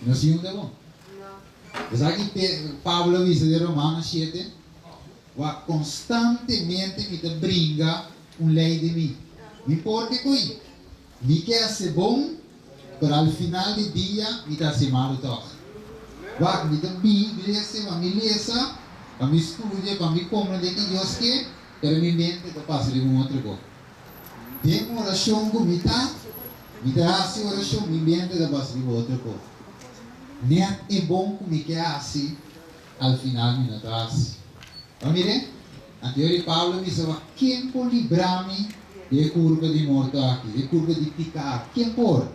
No si un ta bon. Bo sa ki Pablo a bisa den Romano 7? Wak, konstantemente mi ta bringa un lei den mi. Mi por ke koi. Mi ke hasi bon, pero al final di dia mi ta hasi malu tòg. Wak, mi ta bin iglesia pa mi lesa, pa mi studia, pa mi komprendé ke Dios ke, pero mi mente ta pasa riba un otro kos. Den orashon ku mi ta, mi ta hasi orashon, mi mente ta pasa riba otro kos. Nèt e bon ku mi ke hasi, al final mi no ta hasi. Bo a mir'é? Anto yori Pablo a bisa, Wak, ken por libra mi di e kurpa di morto aki, di e kurpa di piká aki? Ken por?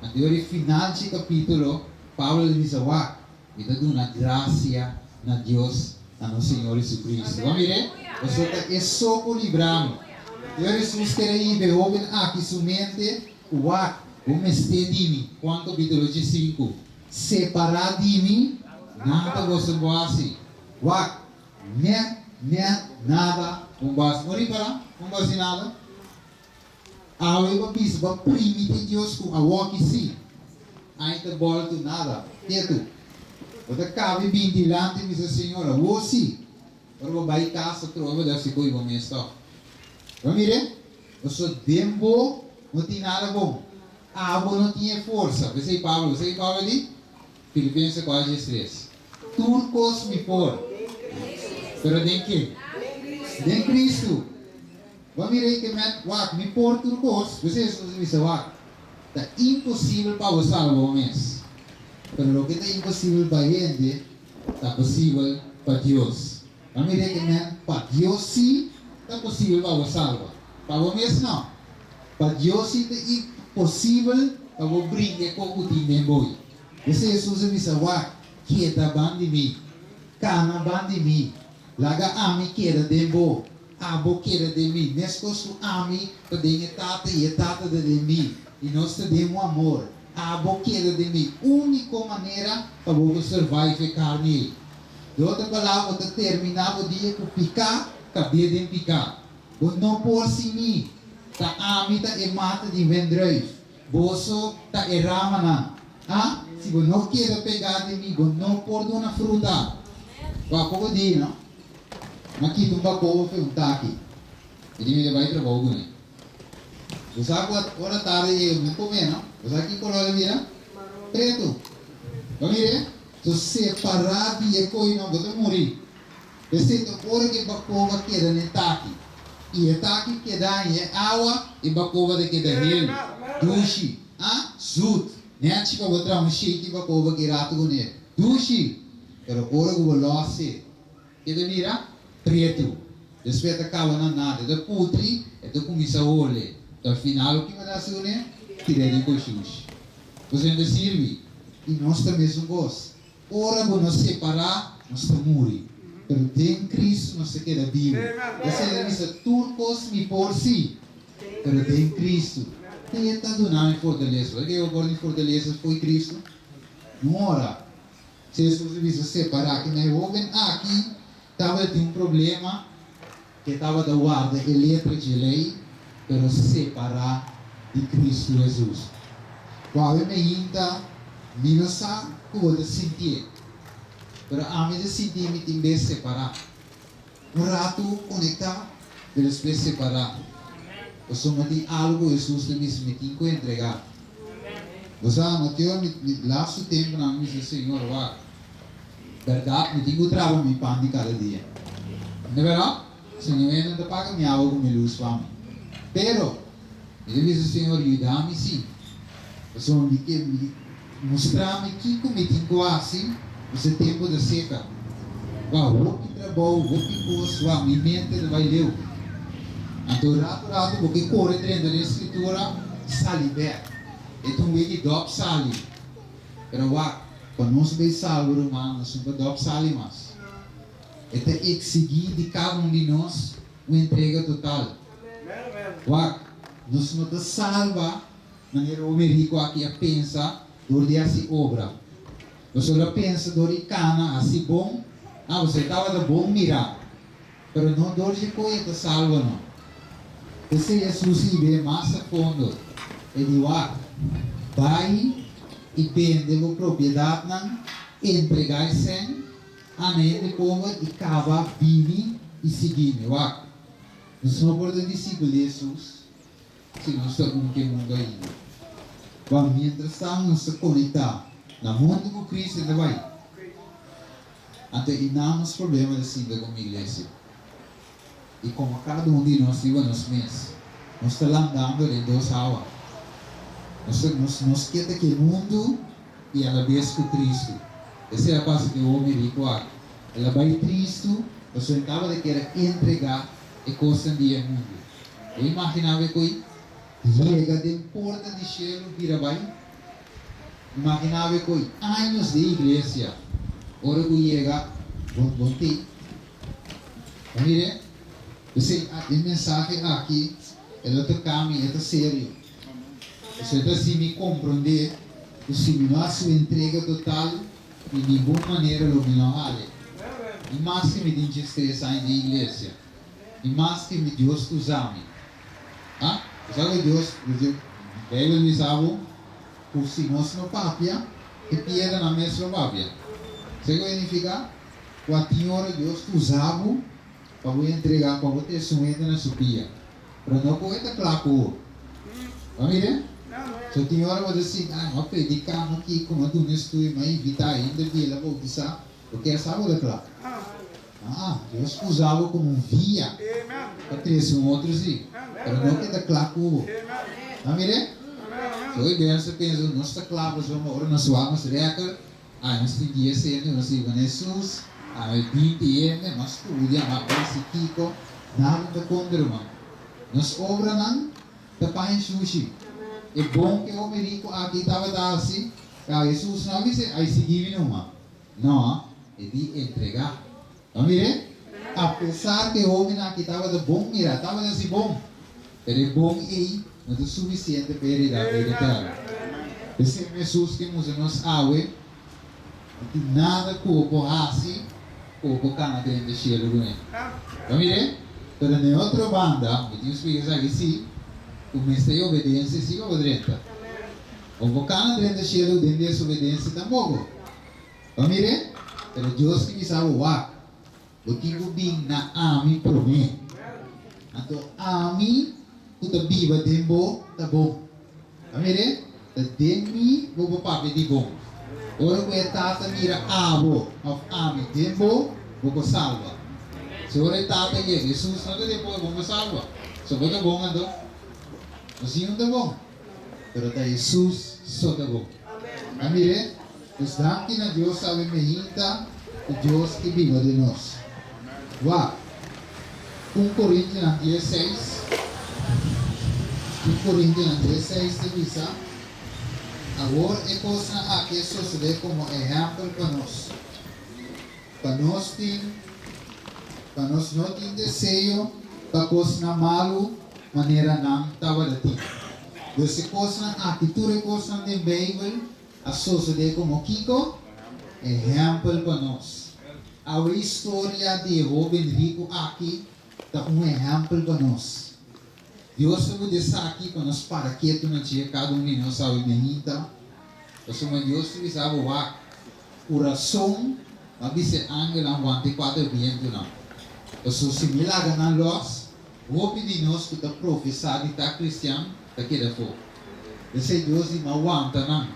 Anto yori final dje kapítulo, Pablo ta bisa, Wak, mi ta duna grasia na Dios, na nos Señor Jesucristo. Bo a mir'é? Pasobra ta e so por libra mi. Anto yori Hesus kere hiba e hóben aki su mente ku, Wak, bo mester di mi. Juan kapítulo 15. Separá di mi, nada boso bo hasi. Wak, nèt, nèt, nada bo bo hasi. Bo ripará? Bo no hasi nada. Awe bo bisa, bo a primiti Dios ku awoki sí. Ai ta bòltu nada. Ketu. Bo ta kabe bin dilanti i bisa, Señor, awo sí. Ora bo bai kas atrobe bo ta hasi ko'i bo mes tòg. Bo mir'é? Pasobra den bo no tin nada bon. Abo no tin e forsa. P'esei Pablo, bo sa ki Pablo di? Filipense 4 13, Tur kos mi por, pero den ken? Den Kristu. Bo a mira ei ke men, wak, mi por tur kos. P'esei Hesus a bisa, wak, ta imposibel pa bo salba bo mes, pero loke ta imposibel pa hende, ta posibel pa Dios. Bo a mira ei ke men, pa Dios sí ta posibel pa bo salba, pa bo mes no. Pa Dios si ta imposibel pa bo bringa e kon ku tin den boi. P'esei Hesus a bisa, Wak, keda ban di mi, kana ban di mi, laga ami keda den bo, abo keda den mi, meskos ku ami ta den e Tata i e Tata ta den mi, i nos ta den un amor. Abo keda den mi. Úniko manera pa bo por survive e karni ei. De otro palabra, bo ta terminá bo dia ku piká, kab'é den piká. Bo no por sin mi. Ta ami ta e mata di wendruif, boso ta e ramanan. A Si bo no keda pegá den mi, bo no por duna fruta. Wak poko dia, no? M'a kita un bakobo fe un taki. Mi di mi ta bai trabou kuné. Bo sa ku ora tardi yega mi kome, no? Bo sa ki kolor e bira? Pretu. Bo mir'é? So separá di e koinan, bo ta muri. P'esei ta ora ku e bakoba keda na e taki, i e taki keda den e awa, e bakoba ta keda helu, dushi, a zut. Nèchi pa bo traha un shake di bakoba ki ratu kuné. Dushi! Pero ora ku bo lòs e, ke ta bira? Pretu. Despues e ta kaba na nada, e ta putri, e ta kuminsá hole. Anto al final loke bo ta hasi kuné? Tir'é den koshushi. Pasobra e no ta sirbi. I nos ta mesun kos. Ora bo no separá, nos ta muri, pero den Cristo nos ta keda bibu. Esei ta bisa, Tur kos mi por, sí, pero den Cristo. Te ta duna mi fortalesa. Por ke bo por tin fortalesa fo'i Cristo? No ora. Si Hesus a bisa separá, ke na e hoben aki tabatin un problema, ke tabata warda e letra dje lei, pero separá di Cristo Hesus. Ku awe meinta mi no sa ku bo ta sintié, pero ami ta sinti mi tin bes separá. Un ratu konektá, pero despues separá. Pasobra tin algu ku Hesus ta bisa mi tin ku entregá. Bo sa, Mateo, mi lastu tempunan mi bisa, Señor, wak. Bèrdat, mi tin ku traba mi pan di kada dia. No bèrdat? Señor e no ta paga mi awa ku mi lus pa mi. Pero, mi ta bisa, Señor, yuda mi sí. Pasobra mi ke mustra mi kiko mi tin ku hasi, pasobra e tempu ta seka. Wak, hopi trabou, hopi kos, wak, mi mente ta bai leu. Anto ratu ratu bo ke kore drenta den Skritura, sali bèk. E ta un wiki dòp sali. Pero wak, pa nos bay salvo ruman, nos no por dòp sali mas. E ta eksigí di kada un di nos un entrega total. Wak, nos no ta salba manera home riku aki a pensa dor di hasi obra. Pasobra el a pensa dor di kana hasi bon, ah, pasobra e tabata bon mirá. Pero no dor dje koe e ta salba no. P'esei Hesus hib'é mas a fondo. E di, Wak, bai. I bende bo propiedatnan, entregá e sèn na hende pober i kaba bini i sigui mi. Wak, nos no por ta disipel di Hesus si nos ta un ku e mundu ainda. Wak, miéntras tantu nos ta konektá na mundu ku Kristu, e ta bai. Anto i nan nos problema ta sinta komo iglesia. I komo kada un di nos riba nos mes, nos ta landando den dos awa. Nos ta nos nos ke ta ke mundu i alabes ku Kristu. Esei a pasa ku e homi riku aki. El a bai tristu pasobra e tabata kier a entregá e kosnan di e mundu. Bo imaginá bo e koi yega den porta di shelu bira bai? Imaginá bo e koi años den iglesia ora ku yega bon bon tei. Bo mire, p'esei e mensahe aki e lo toká mi, e ta serio. Pasobra e ta hasi mi komprondé ku si mi no hasi un entrega total, di ningun manera lo mi no hale. Ni maske mi tin 13 aña den iglesia, ni maske mi Dios usa mi. Ha? Bo sa ku Dios, Beibel bisa bo ku si nos no papia, e piedranan mes lo papia. Sa kiko e nifiká? Kua tin ora Dios ta usa bo pa bo entrega, pa bo trese un hende na su pia, pero no ku e ta kla ku bo. Bo a mira? So tin ora bo ta sinti, ah, mi a prediká, mi a kiko, mi a duna estudio, mi a invitá hende bira boutisá, bo kier sa bo ta kla. Ah, Dios usa bo komo un via pa trese un otro si, pero no ku e ta kla ku bo. Bo a mira? So hopi bes nos ta pensa ku nos ta kla pasobra ora nos wak nos rèkòrt, Ai, nos tin 10 hende, nos riba na Hesus, ai, 20 hende, mas studia, mas basi kiko, nada no ta konta, ruman. Nos obranan ta paña shushi. E bon ku e home riku aki tabata hasi, ka Hesus no a bis'é, Ai, sigui mi numa. No, e di entregá. Bo mir'é? Apesar ku e homennan aki tabata bon mirá, tabata hasi bon, pero e bon ei no ta sufisiente pa heredá bida eterno. P'esei Hesus ke mustra nos awe, no tin nada ku bo por hasi ku bo por kana drenta shelu kuné. Bo mir'é? Pero na e otro banda, mi tin splika esaki sí, ku mester e obedensia sí pa bo drenta. Bo por kana drenta shelu den desobedensia tampoko. Bo mir'é? Pero Dios ke bisa bo, Wak, bo tin ku bin na ami promé. Anto ami ku ta biba den bo ta bon. Bo mir'é? Ta den mi bo por papia di bon. Ora ku e Tata mira abo òf ami den bo, bo por salba. Si ora e Tata yega, Hesus no ta den bo, bo por salba. So bo ta bon anto? Nos niun ta bon. Pero ta Hesus so ta bon. A mir'é? Pues danki na Dios sabe meinta ku Dios ke biba den nos. Wak, 1 Korintionan 16, 1 Korintionan 16 ta bisa, Awor e kosnan aki a sosodé komo ehèmpel pa nos, pa nos tin, pa nos no tin deseo pa kosnan malu manera nan tabata tin. Dus e kosnan aki, tur e kosnan den Beibel, A sosodé komo kiko? Ehèmpel pa nos. Awe historia di e hóben riku aki ta un ehèmpel pa nos. Dios ta buta esaki pa nos para ketu na dje, kada un di nos awe mehita, pasobra Dios ta bisa bo, Wak, ku rason mi a bisa e angelnan wanta e kuater bientunan, pasobra si mi laga nan lòs, Hopi di nos ku ta profesá di ta kristian ta keda afó. P'esei Dios di no wanta nan,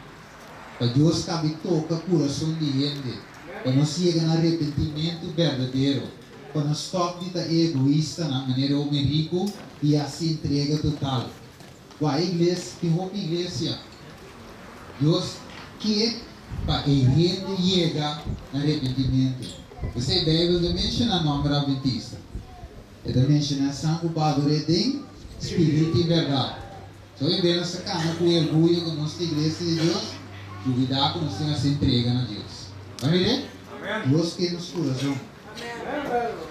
pa Dios kabi toka kurason di hende, pa nos yega na repentimentu berdadero, pa nos stòp di ta e egoistanan manera e home riku i hasi entrega total. Kua igles? Tin hopi iglesia. Dios ke pa e hende yega na repentimentu. P'esei Beibel ta menshoná nòmber Adventista. E ta menshoná esnan ku pa ador'é den spiritu i bèrdat. So hopi bes nos ta kana ku e orguyo ku nos ta iglesia di Dios, lubidá ku nos tin hasi entrega na Dios. Bo a mir'é? Dios ke nos kurason.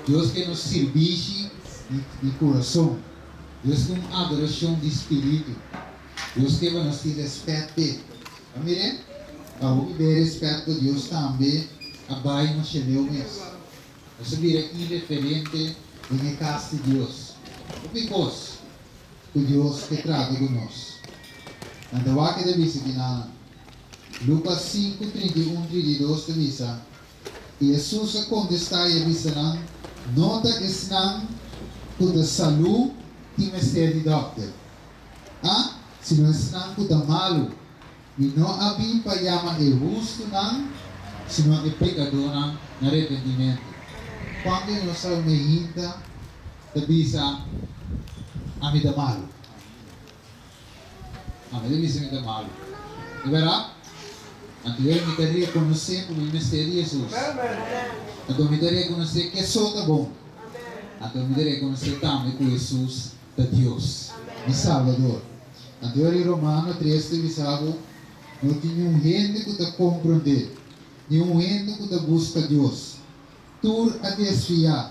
Dios ke nos sirbishi di kurason. Dios ke un adorashon di spiritu. Dios ke pa nos tin rèspèt p'e. Bo a mir'é? Pa hopi bes rèspèt pa Dios tambe a bai masha leu mes. Nos a bira inreferente den e kas di Dios. Hopi kos ku Dios ke trata ku nos. Nan ta wak e ta bisa ki nan. Lukas 5, 31, 32 ta bisa, I Hesus a kontestá i a bisa nan, No ta esnan ku ta salú tin mester di dòkter, a sino esnan ku ta malu. Mi no a bin pa yama e hustunan, sino e pekadónan na repentimentu. Kuantu di nos sa un mehinta ta bisa, Ami ta malu? Ami ta bisa mi ta malu. E bèrdat? Anto yo mi ta rekonosé ku mi mester di Hesus. Anto mi ta rekonosé ke so ta bon. Anto mi ta rekonosé tambe ku Hesus ta Dios, mi Salbador. Anto yo di Romano tres ta bisa bo, No tin niun hende ku ta komprondé, niun hende ku ta buska Dios. Tur a desviá.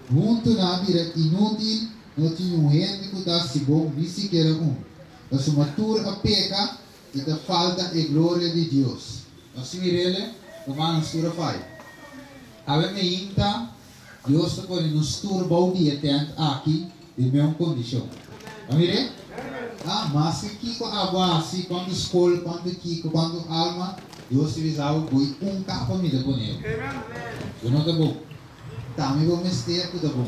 Huntu nan a bira inútil, no tin un hende ku ta hasi bon, ni sikiera un. Pasobra tur a peka i ta falta e gloria di Dios. Nos mir'El, ruman, nos tur a faya. Awe meinta, Dios ta pone nos tur bou di e tènt aki den meun kondishon. A mir'é? Ah, maske kiko abo a hasi, kuantu skol, kuantu kiko, kuantu alma, Dios ta bisa abo, Bo i un kapa mi ta pone bo. Bo no ta bon. Ta mi bo mester ku ta bon.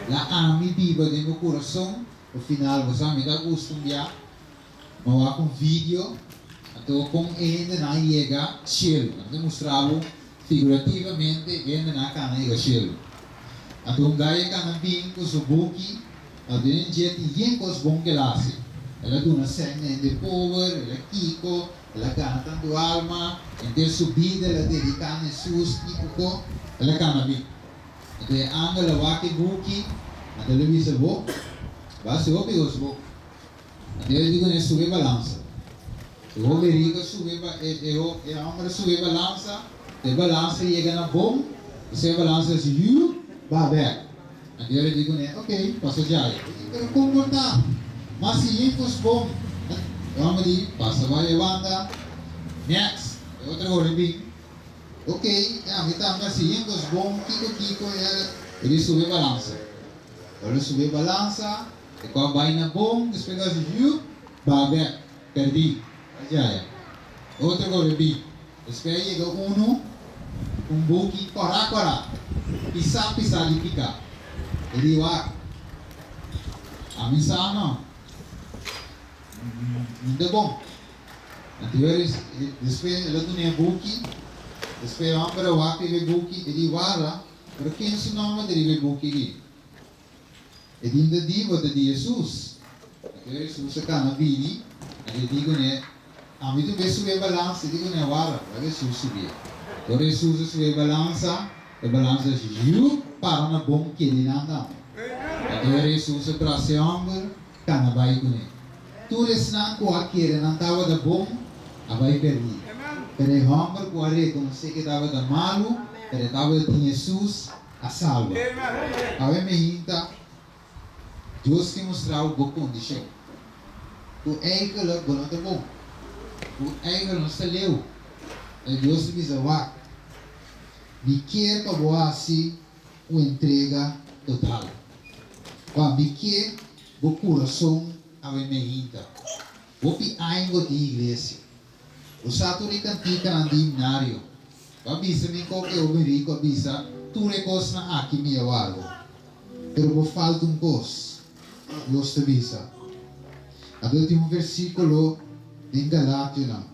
La ami biba den bo kurason, pa final bo sa mi ta gusta un bia ma wak un video anto kon e hendenan a yega shelu. Nan ta mustra bo figurativamente e hendenan a kana yega shelu. Anto un gai a kana bin ku su buki, anto den dje tin yen kos bon ku el a hasi. El a duna sèn na hende pober, el a kiko, el a gana tantu alma, henter su bida el a dediká na Hesus, kiko ko, el a kana bin. Anto e angel a wak e buki, anto el a bisa, Bo, bo a hasi hopi kos bon. Anto el a di kuné, Sube balansa. E hopi riku a sube ba, e e e hòmber a sube e balansa, e balansa yega na bon, esei e balansa a hasi yup, baha bèk. Anto el a di kuné, Ok, pasa djai. E di, Pero kon por ta? Ma si yin kos bon. E hòmber di, Pasa bai e banda. Next. E otro hòmber bin, Ok, e ami tambe a si yin kos bon, kiko kiko e di sube e balansa. Ora el subi e balansa, e kòp bai na bon, despues el hasi yup, baha bèk. Perdí. Ajaya. Otro ku rebí. Despues a yega unu ku un buki kòrá kòrá, pisá pisá di piká. E di, Wak, ami sa no. No ta bon. Anto despues el a duna e buki. Despues e hòmber a wak riba e buki. E di, Wara, pero ken su nòmber ta riba e buki aki? E dinta di bo ta di Hesus. Anto Hesus a kana bini, anto e di kuné, Ami ta be subi e balansa. E di kuné, Wara, laga Hesus subié. Ora Hesus a subi e balansa, e balansa a yup para na bon kedinan tambe. Anto ora Hesus a brasa e hòmber, kana bai kuné. Tur esnan ku a kere nan tabata bon, a bai pèrdí. Pero e hòmber ku a rekonosé ku e tabata malu, pero e tabata tin Hesus, A salba. Awe meinta, Dios ke mustra bo bo kondishon. Ku eigenlijk bo no ta bon. Ku eigenlijk no sta leu. Pero Dios ta bisa, Wak, mi kier pa bo hasi un entrega total. Wak, mi kier bo kurason awe meinta. Hopi aña bo tin iglesia. Bo sa tur e kantikanan di himnario. Bo a bisa mi kon e hoben riku a bisa tur e kosnan aki mi a warda. Pero bo falta un kos, Dios ta bisa. Anto tin un versíkulo den Galationan.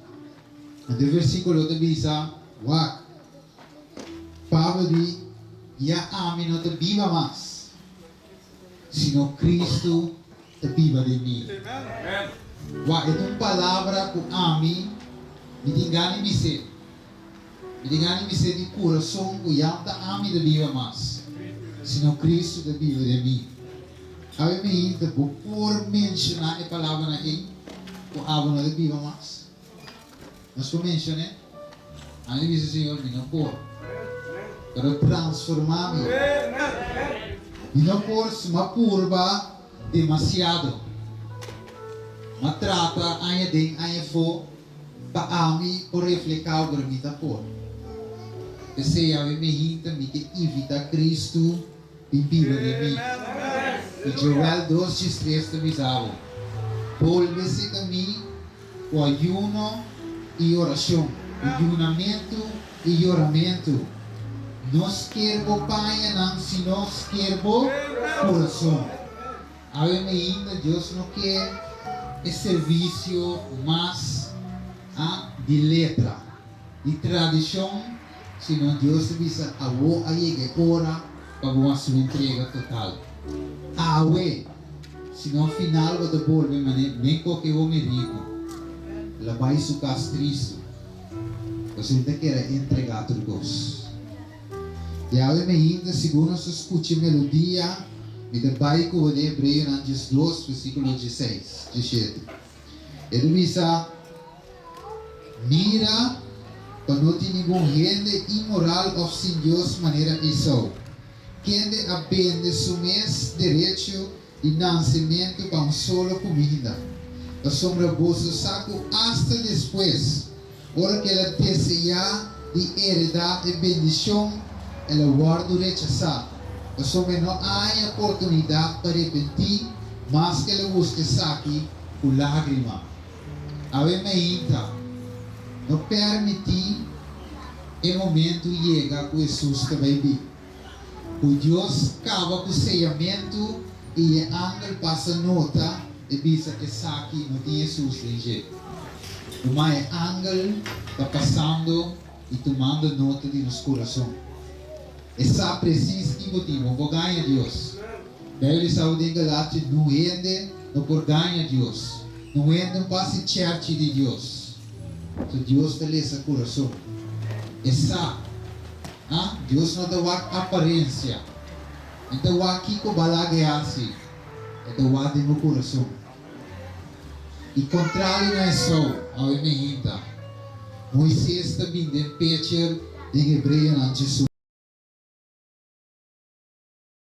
Anto e versíkulo ta bisa, Wak, Pablo di, Ya ami no ta biba mas, sino Kristu ta biba den mi. Wak, e ta un palabra ku ami mi tin gana di bis'é. Mi tin gana di bis'é di kurason ku ya no ta ami ta biba mas, sino Kristu ta biba den mi. Awe mi hinta, bo por menshoná e palabranan ei ku abo no ta biba mas? Nos por menshon'é? Ami ta bisa, Señor, mi no por. Pero transformá mi. Mi no por si mi a purba demasiado. Mi a trata aña den aña afó pa ami por reflehá pero mi ta por. P'esei awe mi hinta mi ke invitá Cristo bin biba den mi. I Joel dos djes tres ta bisa bo, Bolbe serka mi ku ayuno. i orashon, yunamentu i yoramentu. No sker bo pañanan, sino sker bo kurason. Awe ainda Dios no ke e servisio mas di letra, di tradishon, sino Dios ta bisa awor a yega e ora pa bo hasi un entrega total. Awe, sino final bo ta bolbe manera men koke home riku, el a bai su kas tristu, pasobra e ta kere entregá tur kos. I awe mainta, segun nos ta skucha e melodia, mi ta bai ku bo den Hebreonan 12, versíkulo 16, 17. E ta bisa, Mira pa no tin ningun hende inmoral òf sin Dios manera Esau, kende a bende su mes derecho di nansementu pa un solo kuminda. Pasobra boso sa ku asta despues, ora ku el a deseá di heredá e bendishon, el a wòrdu rechasá, pasobra e no a haña oportunidat pa repentí, maske el a buska esaki ku lágrima. Awe mainta, no pèrmití e momentu yega ku Hesus ta bai bin. Ku Dios kaba ku seyamentu i e angel pasa nota e bisa esaki no tin Hesus den dje. Tuma e angel ta pasando i tumando nota di nos kurason. E sa presis ki bo tin, bo por gaña Dios. Bijbel bisa awe den Galatio nun hende no por gaña Dios. Nun hende no por hasi chèrchi di Dios. So Dios ta lesa kurason. E sa. Ah, Dios no ta wak aparensia. E ta wak kiko bo a laga e hasi. E ta wak den bo kurason. I kontrali na Esou, awe mi hinta. Moises ta bin den pecher den Hebreonan Jesus.